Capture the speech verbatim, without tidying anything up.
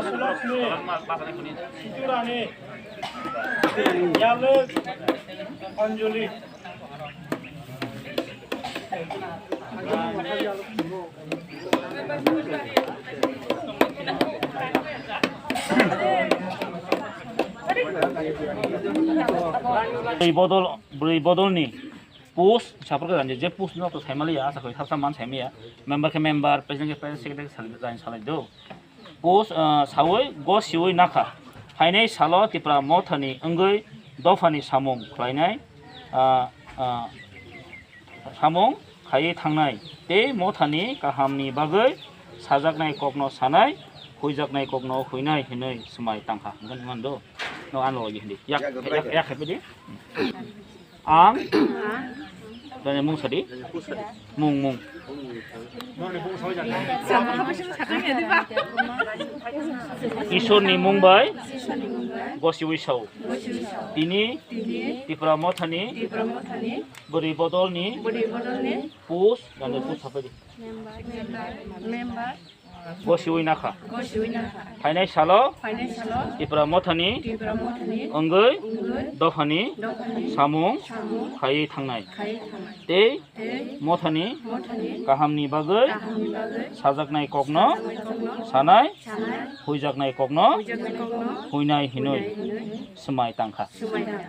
Sulokni, Siturani, Yalwk, Anjali. Bwrwi bodol, bwrwi bodolni post, saporke ranje je post no to saimaliya, asa koi sabsa man saimaya. Member khe member, president khe president, secretary khe secretary, salai do. Post, ah, sawi gosiwi nakha. Phainai salo Tipra Mothani wngwi dophani samung khlainai, ah, ah, samung khaiwi thangnai. Tei Mothani kahamni bagwi sajaknai kokno sanai, huijaknai kokno huinai hinwi swmai tangkha. Hwnkhe nwng do? No ano lagi hindi. Yak, yak, yak happy di. Ang. Tanya mung sadi. Mung, mung. Isorni mung bai. Gosi wisau. Tini. Tipra Mothani. Bwrwi bodolni. Post. Gande post sapai di. Member. Gosiwi nakha. Gosiwi nakha. Phainai salo. Phainai salo. Tipra Mothani. Tipra Mothani. Wngwi. Wngwi. Dophani. Dophani. Samung. Samung. Khaiwi thangnai. Khaiwi thangnai. Tei. Tei. Mothani. Mothani. Kahamni bagwi. Kahamni bagwi. Sajaknai kokno. Sajaknai kokno. Sanai. Sanai. Huijaknai kokno. Huijaknai kokno. Huinai hinwi. Huinai hinwi. Swmai tangkha. Swmai tangkha.